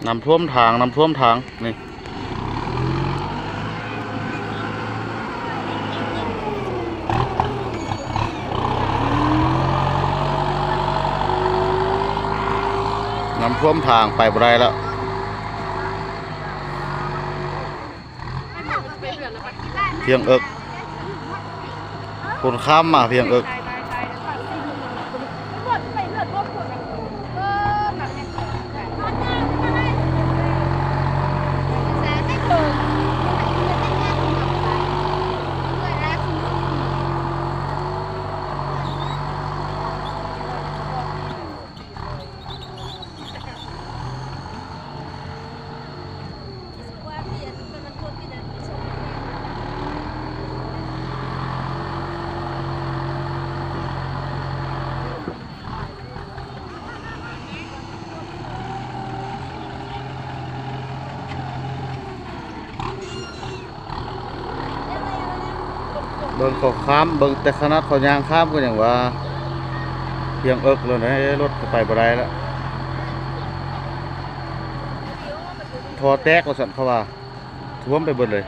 ນ້ຳຖ້ວມທາງ ນ້ຳຖ້ວມທາງ ນີ້ ນ້ຳຖ້ວມທາງ ໄປບໍ່ໄດ້ແລ້ວ. ພຽງເອິກ ຄົນຂ້າມມາພຽງເອິກ. ເບິ່ງເຂົາຂ້າມ ເບິ່ງແຕ່ຂະໜາດເຂົາຍ່າງຂ້າມກໍຍັງວ່າພຽງເອິກແລ້ວເດ້ ລົດກໍໄປບໍ່ໄດ້ແລ້ວ. ທໍ່ແຕກວ່າຊັ້ນເຂົາວ່າ ຖ້ວມໄປເບິດເລີຍ.